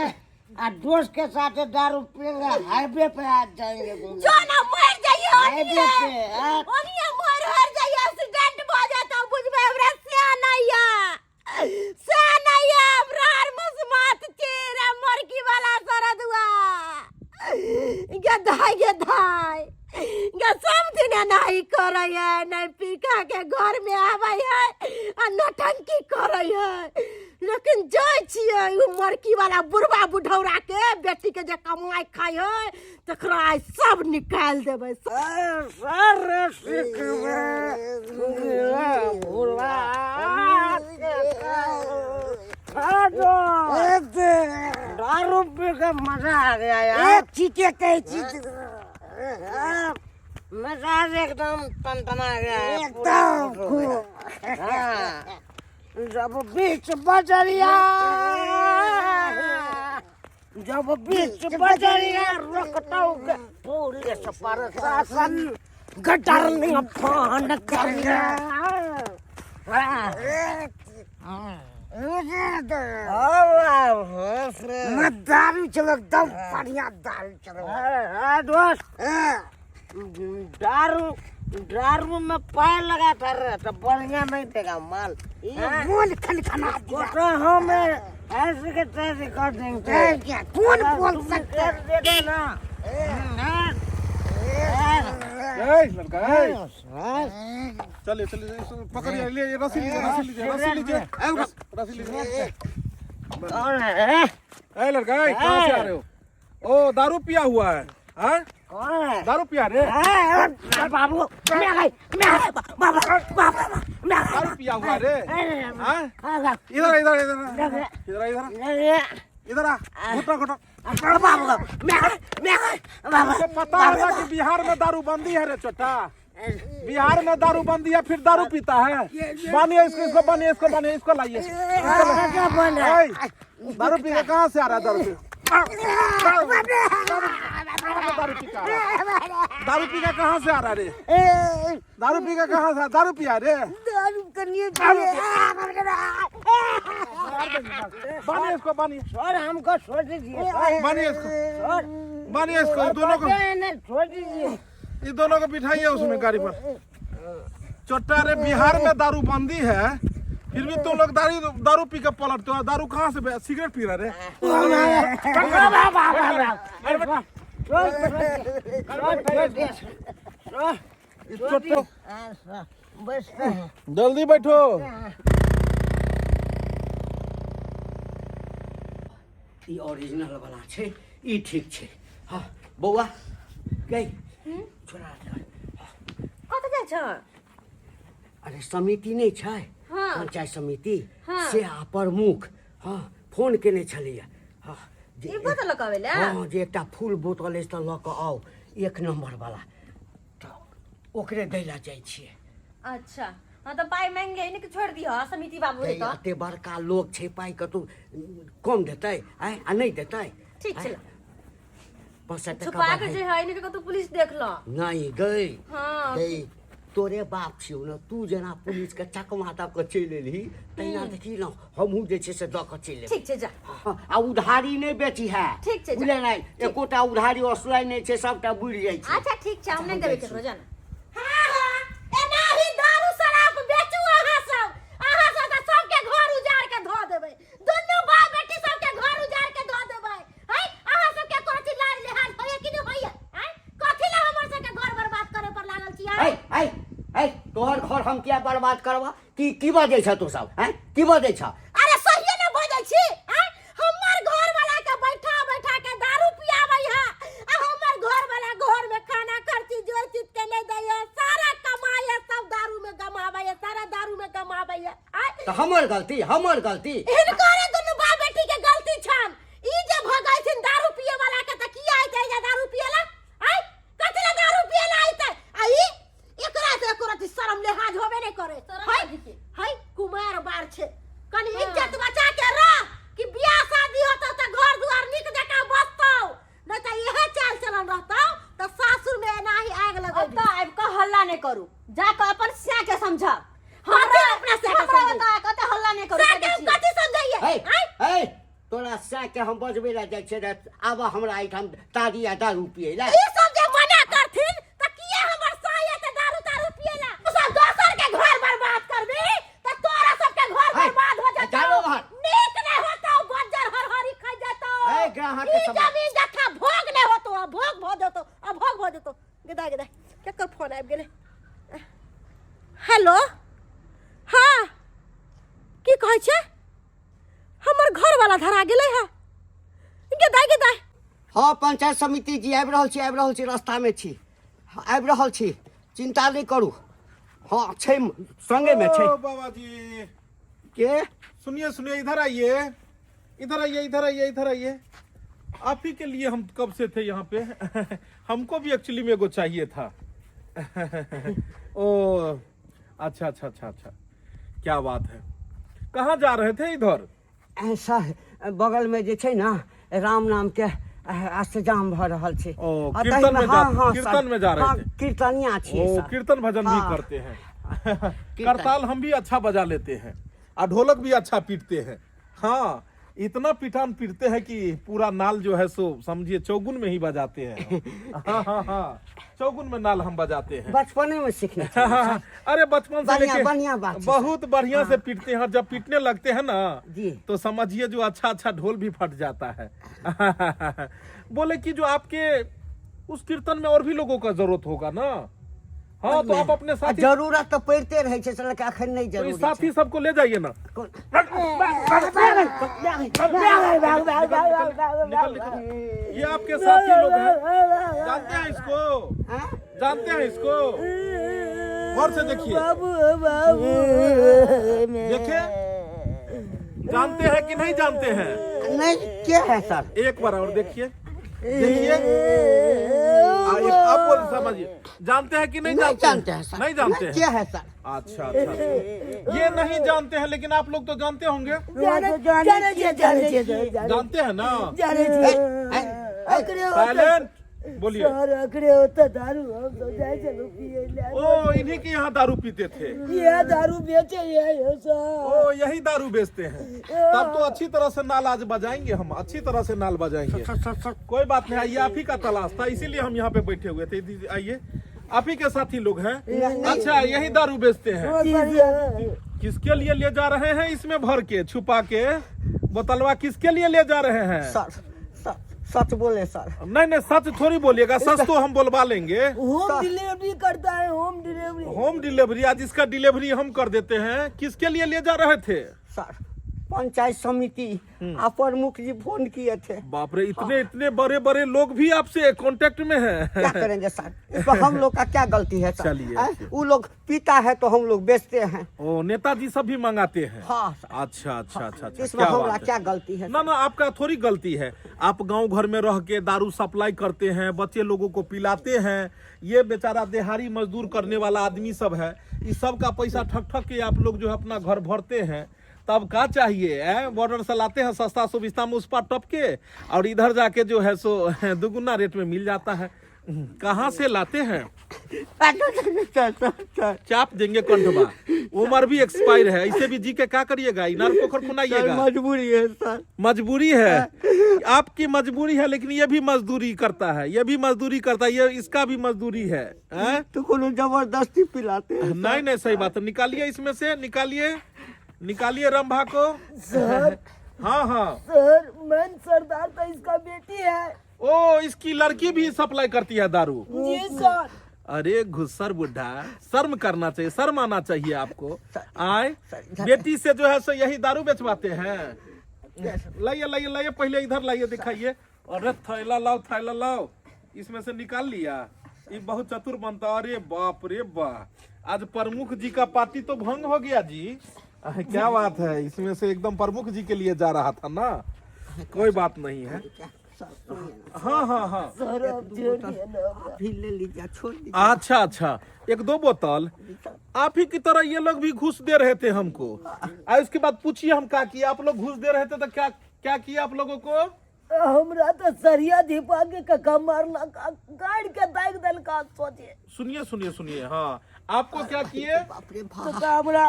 आ दोस्त के साथ दारू पिएंगे, हाईवे पे आज जाएंगे घूमने। जो ना मर जाइए हाईवे ओनिए। पे, हाँ। ओनिए मर हर जाइए, एक्सीडेंट भ जाता बुझबे। हमरा से नहीं है, से नहीं है, हमरा हर मुसमात छे रे मरकी वाला सरदुआ। गधाई गधाई गे, सब दिन नहीं करे है, नहीं पीका के घर में आवे है आ नौटंकी करे है। लेकिन जाइ छियै उ मरकी वाला बुढ़वा बुढ़ौरा के बेटी के जे कमाइ खाइ है तकरा आइ सब निकालि देबै। सारे सिखवे भुला दारू पी के मजा आ गया यार। चीते कही चीते। मिजाज एकदम तनतना गया है, पूरा एकदम खुश हो गया। हाँ। जब बीच बजरिया, जब बीच बजरिया रोकता पुलिस प्रशासन गडरनी फोन कर। दारू चलो, एकदम बढ़िया दारू चलो। दोस्त, दारू दारू में पाय लगाता रहे तो बढ़िया नहीं देगा माल। मोन खनखना दिया। तो हम ऐसे के तैसे कर देंगे। क्या कौन बोल सकता है? कर दे दे ना। ए लड़का, ए चलिए चलिए, पकड़िए, लिए रस्सी लीजिए, रस्सी लीजिए, रस्सी लीजिए, रस्सी लीजिए। कौन है? ए लड़का, ए कहाँ से आ रहे हो? ओ दारू पिया हुआ है? हाँ, कौन है? दारू पिया रे? बाबू मैं गई, मैं गई, बाबा बाबा मैं दारू पिया हुआ रे? हाँ, इधर इधर इधर इधर इधर इधर आ, घुटना घुटना। बाबू मैं मैं बाबा। तुमको पता है ना कि बिहार में दारू बंदी है रे चोटा? बिहार में दारू बंदी है, फिर दारू पीता है। बानिए इसको, इसको बानिए, इसको बानिए, इसको लाइए, इसको लाइए। दारू पी के कहाँ से आ रहा है? दारू पी, दारू पी के आ रहा है। दारू पी के कहाँ से आ रहा है रे? दारू पी के कहाँ से दारू पिया रे? दारू करिए। बानिए इसको, बानिए। सर हमको छोड़ दीजिए। बानिए इसको, बानिए इसको, दोनों को छोड़ दीजिए। ये दोनों को बिठाइए उसमें गाड़ी पर। चोटा रे, बिहार में दारू बंदी है, फिर भी तुम लोग दारू दारू पी के पलटते हो। दारू कहाँ से, सिगरेट पी रहे रे? जल्दी बैठो। ई ओरिजिनल वाला छै, ई ठीक छै। हाँ बौआ गई छोड़ा। कतऽ जाइ छ? अरे समिति नहि छै? हाँ। पंचायत समिति। हाँ। से आ प्रमुख, हाँ, फोन केने छलैया, हाँ, जे ई बोतल लऽ कऽ अबै लए? हाँ, जे एकटा फूल बोतल अछि तऽ लऽ कऽ आउ, एक नंबर वाला, तऽ ओकरे दै लए जाइ छियै। अच्छा, हाँ, तऽ पाइ मांगि ले के छोड़ि दिहऽ समिति बाबू। गई, तऽ एते बड़का लोक छै, पाइ कतौ कम देतै आँय आ नहि देतै? ठीक छै। 500 टका छुपा के बढ़ाइ। जे है इनके कतौ पुलिस देख ल। नहि गई। हाँ। गई, तोरे बाप छियौ ने, तू जेना पुलिसके चकमा दऽ कऽ चलि एलही तहिना देखी ने हमहूँ जे छै से दऽ कऽ चलि एबै। ठीक छै, जा। हाँ, आ उधारी नहि बेची है। ठीक छै, जा। बुझले नहि? एकोटा उधारी असुआइ नहि छै, सबटा बुड़ि जाइ छै। अच्छा ठीक छै, हम नहि देबै केकरो जाना। हाँ हाँ, एनाही दारू शराब बेचू अहाँ सब। अहाँ सब तऽ सबके घर उजाड़ के धऽ देबै, दुनू बाप बेटी सबके घर उजाड़ के धऽ देबै। है तोहर घर हम किया बर्बाद करबा? की की बजै छ तू सब हैं? की बजै छ? अरे सहिए ने बजै छी आँय? हमर घर वाला के बैठा बैठा के दारू पियाबै है आ हमर घर वाला घर में खाना खर्ची जोर चित के नहीं दै है, सारा कमाई है सब दारू में गमाबै है, सारा दारू में गमाबै है आँय? तऽ हमर गलती, हमर गलती? हिनकरे दुनू बाप बेटी के गलती छन। ई जे भगैथिन दारू पिए वाला के तऽ किया अइतै जे दारू पिए ला? आँय, कथी ला दारू पिए ला अइतै? आ ई एकरा से एको रति शरम लिहाज होबे नहीं करे। है है कुमार बार छे, कनी इज्जत बचा के रह कि बियाह शादी होतौ त घर दुआर नीक जकाँ बसतौ, नहीं त इहे चाल चलन रहतौ त सासुर में एना ही आग लगेबी। अब आबि कऽ हल्ला नहि करू, जा कऽ अपन स्या के समझाउ। हमरा अपना स्या के हमरा समझाउ। बता कते हल्ला नहि करू। स्या के हम कथी समझाइए? है आँय? है तोरा सै के हम बजबै लए जाइ छियै रे, आब हमरा एहिठाम तारी आ दारू पियै लए। ई सब जे मना करथिन त किया हमर साया के दारू तारू पिएला? तू सब दोसर के घर बर्बाद करबी त तोरा सब के घर है, बर्बाद हो जेतौ। जानो बाहर। नीक नहीं होतौ, बज्जर हरहरी खा जेतौ। है, ग्राहक के ई समाज। जमीन जथा भोग नहीं होतौ, आ भोग भ जेतौ, आ भोग भ जेतौ। गेदा गेदा केकर फोन आबि गेलै? हेलो, हाँ की कहै छै? हमर घर वाला धरा गेलै है। गेदाय गेदाय। हाँ पंचायत समिति जी, आबि रहल छी, आबि रहल छी, रास्तामे छी, आबि रहल छी, चिंता नहि करू। हाँ छै, संगेमे छै। ओ बाबा जी। के? सुनिए सुनिए, इधर आइए, इधर आइए, इधर आइए, इधर आइए। आप ही के लिए हम कब से थे यहाँ पे। हमको भी एक्चुअली में एगो चाहिए था। ओ अच्छा अच्छा अच्छा अच्छा, क्या बात है। कहाँ जा रहे थे इधर? सर, बगल में जे छै ना राम नाम के अष्टजाम भऽ रहल छै। ओ, आ कीर्तन ताहिमे में हाँ, हाँ, कीर्तन सर, में जा रहे हाँ, थे। कीर्तनिया छियै ओ, सर। कीर्तन भजन भी हाँ। करते हैं। कीर्तन। करताल हम भी अच्छा बजा लेते हैं आ ढोलक भी अच्छा पीटते हैं। हाँ, इतना पिटान पीटते हैं कि पूरा नाल जो है सो समझिए चौगुन में ही बजाते हैं। हाँ हाँ हाँ, चौगुन में नाल हम बजाते हैं। बचपने में सीखने छलियै, सर। अरे बचपन से बढ़िया लेके बढ़िया बात छै, सर। बहुत बढ़िया से पीटते हैं। जब पीटने लगते हैं ना जी। तो समझिए जो अच्छा अच्छा ढोल भी फट जाता है। बोले कि जो आपके उस कीर्तन में और भी लोगों का जरूरत होगा ना? हाँ, तो आप अपने आ साथी जरूरत तऽ पड़िते रहै छै सर, लेकिन अखन नहि तो जरूरी इस साथी छै। सबको ले जाइए ना। कोन- निकल निकल, ये आपके साथी लोग हैं, जानते हैं इसको? हाँ? जानते हैं इसको? गौर से देखिए। बाबू बाबू। देखे, जानते हैं कि नहीं जानते हैं? नहीं, के है सर? एक बार और देखिए, देखिए, आप बोल समझिए, जानते हैं कि नहीं? नहीं जानते जानते हैं सर। नहीं जानते नहीं, हैं। के है सर? अच्छा अच्छा अच्छा, ये नहीं जानते हैं, लेकिन आप लोग तो जानते होंगे। जाने जाने छियै, जाने छियै सर, जाने जानते हैं ना? जाने छियै। है, है, ओकरे ओतऽ साइलेंट, बोलिए सर, ओकरे ओतऽ दारू हम सब जाइ छलहुँ पियै लए। ओ, इन्हीं के यहाँ दारू पीते थे? इएह दारू बेचै है सर। ओ, यही दारू बेचते हैं। तब तो अच्छी तरह से नाल आज बजाएंगे हम, अच्छी तरह से नाल बजाएंगे। सर सर सर कोई बात नहीं, आइए, आप ही का तलाश था, इसीलिए हम यहाँ पे बैठे हुए थे। दीदी, आइए, आप ही के साथी लोग हैं। अच्छा, यही दारू बेचते हैं। किसके लिए ले जा रहे हैं इसमें भर के छुपा के बोतलवा? किसके लिए ले जा रहे हैं? सर सर, सच बोले सर। नहीं नहीं, सच थोड़ी बोलिएगा, सच तो हम बोलवा लेंगे। होम डिलीवरी करता है, होम डिलीवरी। होम डिलीवरी, आज इसका डिलीवरी हम कर देते हैं। किसके लिए ले जा रहे थे? सर, पंचायत समिति आ प्रमुख जी फोन किए थे। बाप रे, इतने इतने बड़े बड़े लोग भी आपसे कांटेक्ट में हैं। क्या करेंगे सर, इसमें हम लोग का क्या गलती है सर? चलिए, हैं? चलिए। वो लोग पीता है तो हम लोग बेचते हैं। ओ, नेताजी सब भी मंगाते हैं? हाँ सर। अच्छा अच्छा अच्छा अच्छा, इसमें क्या हमारा बात है। क्या गलती है? ना ना, आपका थोड़ी गलती है। आप गांव घर में रह के दारू सप्लाई करते हैं, बच्चे लोगों को पिलाते हैं। ये बेचारा देहाड़ी मजदूर करने वाला आदमी सब है, इस सब का पैसा ठक ठक के आप लोग जो है अपना घर भरते हैं। तब का चाहिए है? बॉर्डर से लाते हैं सस्ता सुविस्ता में उस पर टप के, और इधर जाके जो है सो दुगुना रेट में मिल जाता है। कहाँ से लाते हैं? सर सर सर चाप देंगे कंठवा, उम्र भी एक्सपायर है, इसे भी जी के क्या करिएगा? इनार पोखर सर खुनाइएगा? मजबूरी है सर। मजबूरी है आपकी, मजबूरी है, लेकिन ये भी मजदूरी करता है, ये भी मजदूरी करता है, ये इसका भी मजदूरी है, हैं? तो कोनो जबरदस्ती पिलाते हैं? नहीं नहीं, सही बात है। निकालिए इसमें से, निकालिए, निकालिए रंभा को। सर। हाँ हाँ। सर, मन सरदार तो इसका बेटी है। ओ, इसकी लड़की भी सप्लाई करती है दारू? जी सर। अरे घुसर बुढ़ा, शर्म करना चाहिए, शर्म आना चाहिए आपको। आए बेटी से जो है सो यही दारू बेचवाते हैं। लाइए लाइए लाइए, पहले इधर लाइए, दिखाइए। अरे थैला लाओ, थैला लाओ, इसमें से निकाल लिया। ये बहुत चतुर बनता। अरे बाप रे बा, आज प्रमुख जी का पार्टी तो भंग हो गया जी। क्या बात है, इसमें से एकदम प्रमुख जी के लिए जा रहा था ना। कोई बात नहीं है। हाँ हाँ हाँ, आप ही ले लीजिए, छोड़ दीजिए। अच्छा अच्छा, एक दो बोतल। आप ही की तरह ये लोग भी घूस दे रहे थे हमको। आ उसके बाद पूछिए हम क्या किया। आप लोग घूस दे रहे थे तो क्या क्या किया आप लोगों को? हमरा तऽ सरिया धीपा के कक्का मारलक आ गाड़ि के दागि देलका सोचे। सुनिए सुनिए सुनिए, हाँ आपको क्या किए? बाप रे बाप। कक्का हमरा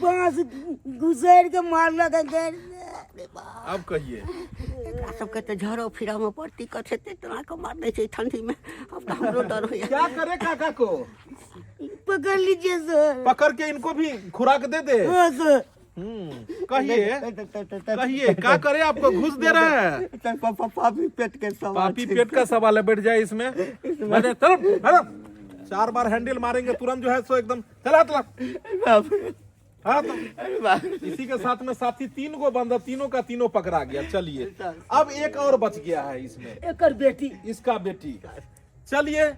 बांस घुसैर के मारलक गाड़ि। रे बाप। अब कहिए। एकरा सबके तऽ झरो फिरामे बड़ दिक्कत हेतै, तेना कऽ मारने छै ठंडी में। अब तऽ हमरो डर होइया। क्या करे काका को? पकड़ लीजिए सर। पकड़ के इनको भी खुराक दे दे। हाँ सर। कहिए कहिए, क्या करे आपको घूस दे रहे हैं? पापी पेट के सवाल। पापी पेट का सवाल है, बैठ जाए इसमें। मैंने चलो हेलो, 4 बार हैंडल मारेंगे तुरंत जो है सो एकदम चला चला। हाँ तो इसी के साथ में साथी 3 गो बंदा, तीनों का तीनों पकड़ा गया। चलिए अब एक और बच गया है इसमें, एकर बेटी। इसका बेटी। चलिए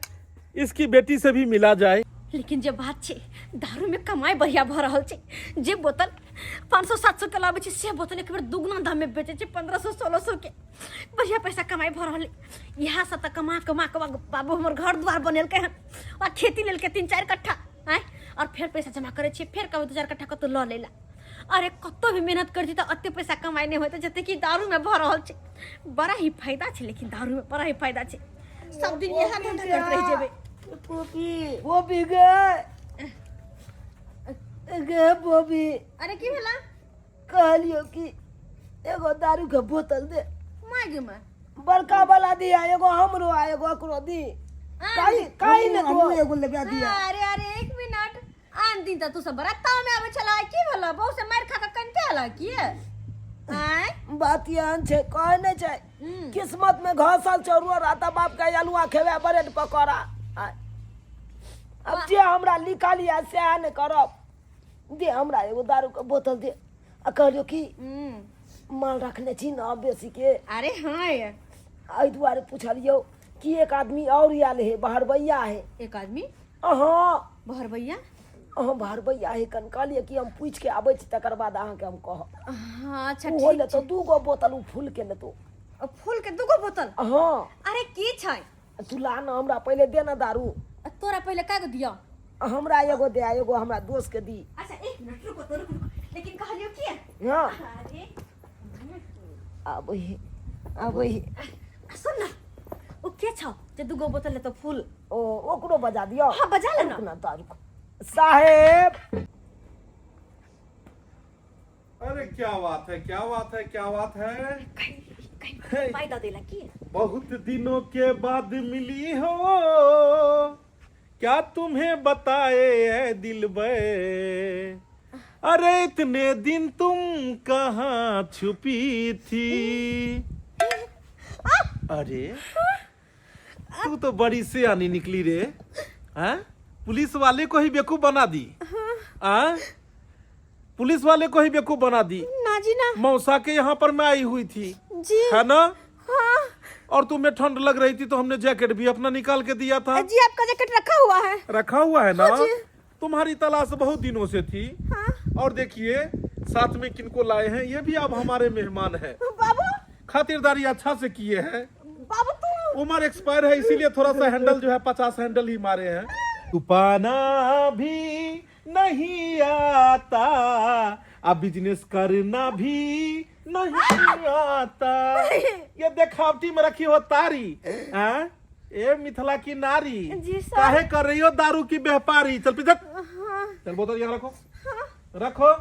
इसकी बेटी से भी मिला जाए। लेकिन जे बात छै, दारू में कमाई बढ़िया भऽ रहल छै। जे बोतल 500-700 के लाबै छै से बोतल एक बेर दुगना दाम में बेचै छै, 1500-1600 के। बढ़िया पैसा कमाई भऽ रहल। इएह सब तऽ कमा कमा कमा बाबू हमर घर द्वार बनेलकै हन आ खेती लेलकै 3-4 कट्ठा। आँय, और फेर पैसा जमा करै छियै, फेर कभी 2-4 कट्ठा कतौ लऽ लेला। अरे कतौ भी मेहनत करै छी तऽ एते पैसा कमाई नहि होइत जते कि दारू में भऽ रहल छै। बड़ा ही फायदा छै, लेकिन दारू में बड़ा ही फायदा छै। सब दिन इएह धंधा करैत रहि जेबै। गोपी, गोपी गे गे बोबी। अरे की भेला? कहलियो कि एगो दारू के बोतल दे। माय गे माय। बड़का वाला दिया, एगो हमरो आ एगो ओकरो दी। काई काई ने हमहूँ एगो लेबे दिया। अरे अरे एक मिनट, आन दिन त तू सब बड़ा ताव में आबै छला, की भेला? बहु से मार खा के कनते आला की? आय बात एहन छै, कहै नहि छै किस्मत में घसल चौरुआ रहता बाप के अलुआ खेबे ब्रेड पकौड़ा। अब जे हमरा लिखल यऽ सएह ने करब। दे हमरा एगो दारू के बोतल दे। आ कहलियो कि माल रखने छी ने बेसी के? अरे हाँ ये। एहि दुआरे पुछलियौ कि एक आदमी और आयल है, बहरबैया है। एक आदमी? अहाँ। बहरबैया? अहाँ बहरबैया है। कन कहलियै कि हम पूछि के आबै छी, तकर बाद अहाँके हम कहब। हाँ अच्छा ओहो ठीक। लेतो 2 गो बोतल, ओ फूल के लेतो। फूल के 2 गो बोतल? हाँ। अरे की छै? तू ला ना, हमरा पहिले दे ना दारू। तोरा पहिले का गो दियो? हमरा एगो दे, एगो हमरा दोस्त के दी। अच्छा एक मिनट रुको तो, रुको रुको। लेकिन कहलियो की? हाँ। अरे आबै हे, आबै हे। सुन ना, ओ के छौ जे 2 गो बोतल लेतो फूल? ओ ओकरो बजा दियो। हाँ बजा ले ना। रुक ना दारू। साहेब। अरे क्या बात है, क्या बात है, क्या बात है। कहीं पाई दऽ देला की? बहुत दिनों के बाद मिली हो, क्या तुम्हें बताए ऐ दिल बे। अरे इतने दिन तुम कहाँ छुपी थी। अरे तू तो बड़ी सियानी निकली रे, हैं? पुलिस वाले को ही बेवकूफ बना दी। आ? पुलिस वाले को ही बेवकूफ बना दी। ना जी ना। मौसा के यहाँ पर मैं आई हुई थी जी, है ना? हाँ। और तुम्हें ठंड लग रही थी तो हमने जैकेट भी अपना निकाल के दिया था। जी आपका जैकेट रखा हुआ है। रखा हुआ है ना? हाँ जी। तुम्हारी तलाश बहुत दिनों से थी। हाँ। और देखिए साथ में किनको लाए हैं, ये भी अब हमारे मेहमान हैं। बाबू खातिरदारी अच्छा से किए हैं। बाबू तू उम्र एक्सपायर है इसीलिए थोड़ा सा हैंडल जो है 50 हैंडल ही मारे हैं। छुपाना भी नहीं आता, अब बिजनेस करना भी नहीं आता। ये देखावटी में रखी हो तारी, हाँ? ए मिथिला की नारी जी सर। काहे कर रही हो दारू की व्यापारी। चल पीछे चल, बोतल यहाँ रखो। रखो।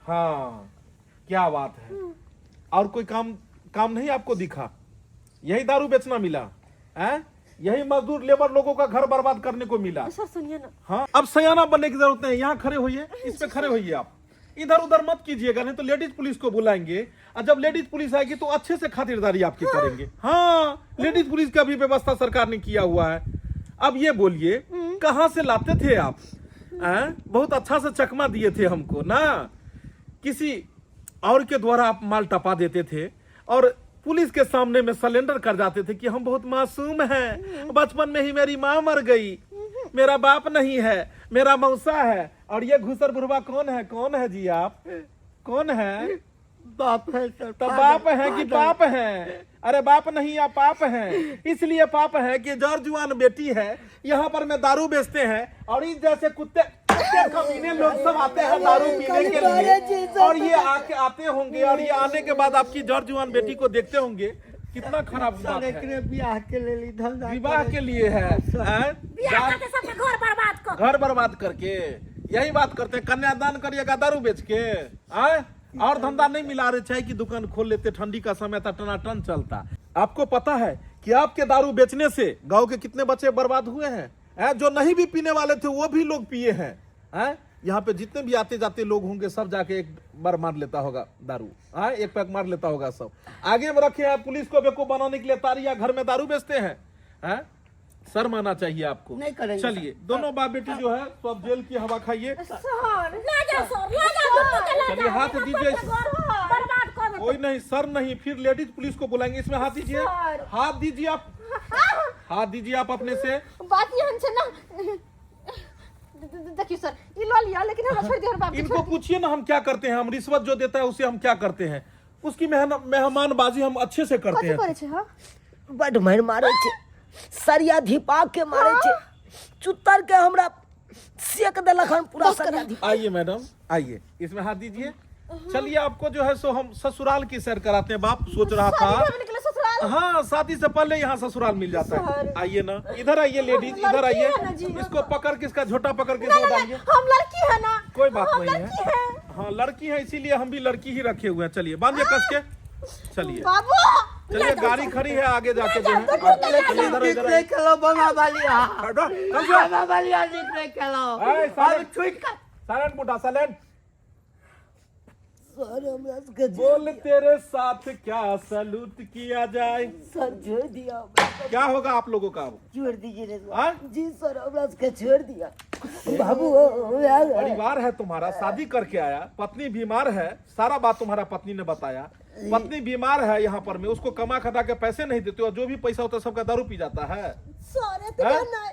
हाँ क्या बात है। और कोई काम काम नहीं आपको दिखा? यही दारू बेचना मिला है? यही मजदूर लेबर लोगों का घर बर्बाद करने को मिला। सर सुनिए ना। हाँ अब सयाना बनने की जरूरत नहीं, यहाँ खड़े होइए, इस पे खड़े होइए आप, इधर उधर मत कीजिएगा, नहीं तो लेडीज पुलिस को बुलाएंगे, और जब लेडीज पुलिस आएगी तो अच्छे से खातिरदारी आपकी करेंगे। हाँ, लेडीज पुलिस का भी व्यवस्था सरकार ने किया हुआ है। अब ये बोलिए, कहाँ से लाते थे आप? हैं? बहुत अच्छा से चकमा दिए थे हमको ना, किसी और के द्वारा आप माल टपा देते थे और पुलिस के सामने में सलेंडर कर जाते थे कि हम बहुत मासूम हैं, बचपन में ही मेरी माँ मर गई, मेरा बाप नहीं है, मेरा मौसा है। और ये घुसर बुढ़वा कौन है? कौन है जी आप? कौन है? बाप है सर। तो बाप है कि पाप है? अरे बाप नहीं, आप पाप हैं। इसलिए पाप है कि जर जुआन बेटी है, यहाँ पर में दारू बेचते हैं और इस जैसे कुत्ते कुत्ते कमीने लोग सब आते हैं दारू पीने के लिए, और ये आके आते होंगे और ये आने के बाद आपकी जर जुआन बेटी को देखते होंगे। कितना खराब बात सर है। एकरे बियाह के लेल ई धंधा विवाह के लिए है, हैं? बियाह करके सबके घर बर्बाद कर घर बर्बाद करके यही बात करते हैं। कन्यादान करिएगा दारू बेच के, आए और धंधा नहीं मिला रहे, चाय की दुकान खोल लेते, ठंडी का समय था, टनाटन चलता। आपको पता है कि आपके दारू बेचने से गांव के कितने बच्चे बर्बाद हुए हैं, हैं? जो नहीं भी पीने वाले थे वो भी लोग पिए हैं, हैं? यहाँ पे जितने भी आते जाते लोग होंगे सब जाके एक बार मार लेता होगा दारू, हाँ, एक पैक मार लेता होगा सब। आगे में रखे हैं पुलिस को बेवकूफ बनाने के लिए तारिया, घर में दारू बेचते हैं, हैं? शर्म आना चाहिए आपको। नहीं करेंगे। चलिए दोनों बाप बेटी जो है तो अब जेल की हवा खाइए। सर ला जाओ सर, ला जाओ, दुनू के ला चलिए, जाओ। हाथ नहीं तो दीजिए। सबके घर बर्बाद कर देते। कोई नहीं सर, नहीं फिर लेडीज पुलिस को बुलाएंगे। इसमें हाथ दीजिए, सर। हाथ दीजिए आप, हाथ दीजिए आप अपने से। बात एहन छै ना, देखियो सर, ई लऽ लिअ, लेकिन हमरा छोड़ि दियौ, बाप के इनको पूछिए ना हम क्या करते हैं, हम रिश्वत जो देता है उसे हम क्या करते हैं, उसकी मेहमानबाजी हम अच्छे से करते कथी हैं। करै छै हँ? बड मारि मारै छै, सरिया धिपा के मारै छै, चुत्तर के हमरा सेक देलक हन पूरा सरिया धिपा। आइए मैडम आइए, इसमें हाथ दीजिए। चलिए आपको जो है सो हम ससुराल की सैर कराते हैं। बाप सोच रहा था शादी भऽ गेलै ससुराल। हाँ, शादी से पहले यहाँ ससुराल मिल जाता है। सर। आइए ना, इधर आइए लेडीज, इधर लड़की आइए। है ना जी। इसको पकड़ के, इसका झोटा पकड़ के ना, इसको ना, डालिए। ना, हम लड़की है ना। कोई बात हम नहीं है। लड़की है। हाँ लड़की है, इसीलिए हम भी लड़की ही रखे हुए हैं। चलिए बांधिए कस के, चलिए बाबू चलिए, गाड़ी खड़ी है आगे जाके जो है। चलिए इधर नीक इधर नहि केलहुँ बमा वाली, हटो, चल जाओ। बमा वाली नीक नहि केलहुँ। ऐ, साइलेंट। अब छुटि कऽ साइलेंट बुढ़ा, साइलेंट। सर हमरा सबके बोल तेरे साथ क्या सलूट किया जाए। सर छोड़ दिया हमरा। क्या होगा आप लोगों का अब? छोड़ दीजिए रे सर। हाँ? जी सर हमरा सबके छोड़ दिया बाबू। परिवार है तुम्हारा, शादी करके आया, पत्नी बीमार है, सारा बात तुम्हारा पत्नी ने बताया। पत्नी बीमार है यहाँ पर में, उसको कमा खटा के पैसे नहीं देते और जो भी पैसा होता है सबका दारू पी जाता है। सर एतबे हैं? नहि,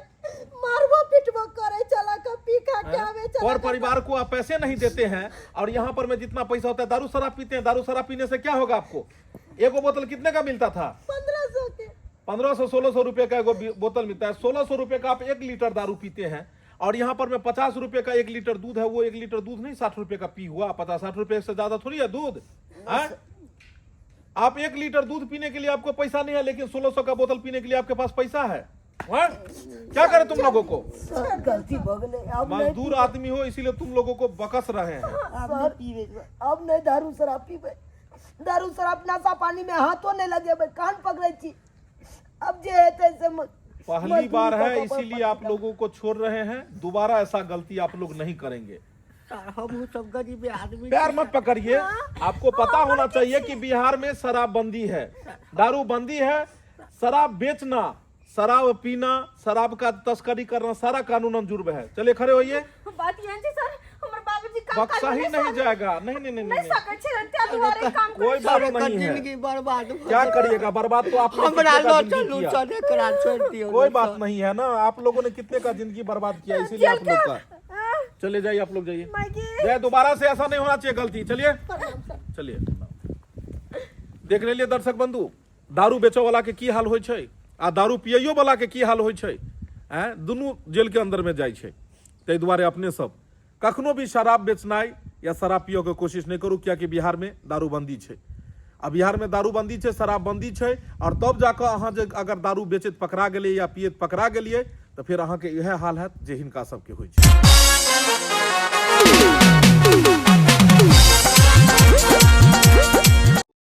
मारबो पिटबो करै छला क, पी खा के आबै छला। और परिवार को आप पैसे नहीं देते हैं और यहाँ पर में जितना पैसा होता है दारू शराब पीते हैं। दारू शराब पीने से क्या होगा आपको? एगो बोतल कितने का मिलता था? 1500 के। 1500 1600 रुपए का एगो बोतल मिलता है। 1600 रुपए का आप 1 लीटर दारू पीते हैं और यहाँ पर में 50 रुपए का 1 लीटर दूध है, वो 1 लीटर दूध नहीं 60 रुपए का पी हुआ। 50-60 रुपए से ज्यादा थोड़ी है दूध, हैं? आप 1 लीटर दूध पीने के लिए आपको पैसा नहीं है, लेकिन 1600 का बोतल पीने के लिए आपके पास पैसा है। हाँ? क्या करें तुम लोगों को? सर गलती भऽ गेलै, अब नहीं। मजदूर आदमी हो इसीलिए तुम लोगों को बकस रहे हैं। सर अब नहीं दारू शराब पीबै, दारू शराब नशा पानी में हाथो नहीं लगेबै, कान पकड़ै छी। अब जे हेतै से पहली मजदूरी बार कऽ है कऽ इसीलिए आप लोगों को छोड़ रहे हैं, दोबारा ऐसा गलती आप लोग नहीं करेंगे। सर हमहूँ सब गरीबे आदमी। पैर मत पकड़िए। आपको पता होना चाहिए कि बिहार में शराबबंदी है, दारू बंदी है। शराब बेचना, शराब पीना, शराब का तस्करी करना सारा कानूनन जुर्म है। चलिए खड़े होइए। बात एहन छै सर, हमर बाबूजी काम काज बक्सा ही नहीं जाएगा। नहीं नहीं नहीं नहि नहीं, सकै छै, ताहि दुआरे काम कोई सर बात एकर नहीं है। जिंदगी बर्बाद भऽ क्या गेल। करिएगा बर्बाद तो आपने हमरा कितने का लऽ जिंदगी चलू किया। सर, एकरा छोड़ि दियौ कोई ने बात सर। नहीं है ना, आप लोगों ने कितने का जिंदगी बर्बाद किया इसीलिए आप लोग का। चले जाइए आप लोग, जाइए जाए, दोबारा से ऐसा नहीं होना चाहिए गलती। चलिए चलिए, देख लेलिए दर्शक बंधु, दारू बेचो वाला के की हाल होइ छै आ दारू पियैयो वाला के की हाल होइ छै। आँय, दुनू जेल के अंदर में जाइ छै। ताहि दुआरे अपने सब कखनो भी शराब बेचनाइ या शराब पियऽ के कोशिश नहि करू, कियाकि बिहार में दारूबंदी छै। आ बिहार में दारूबंदी छै, शराबबंदी छै, और तब जाकऽ अहाँ जे अगर दारू बेचैत पकड़ा गेलियै या पियैत पकड़ा गेलियै तऽ फेर अहाँके इएह हाल हैत जे हिनका सबके होइ छै।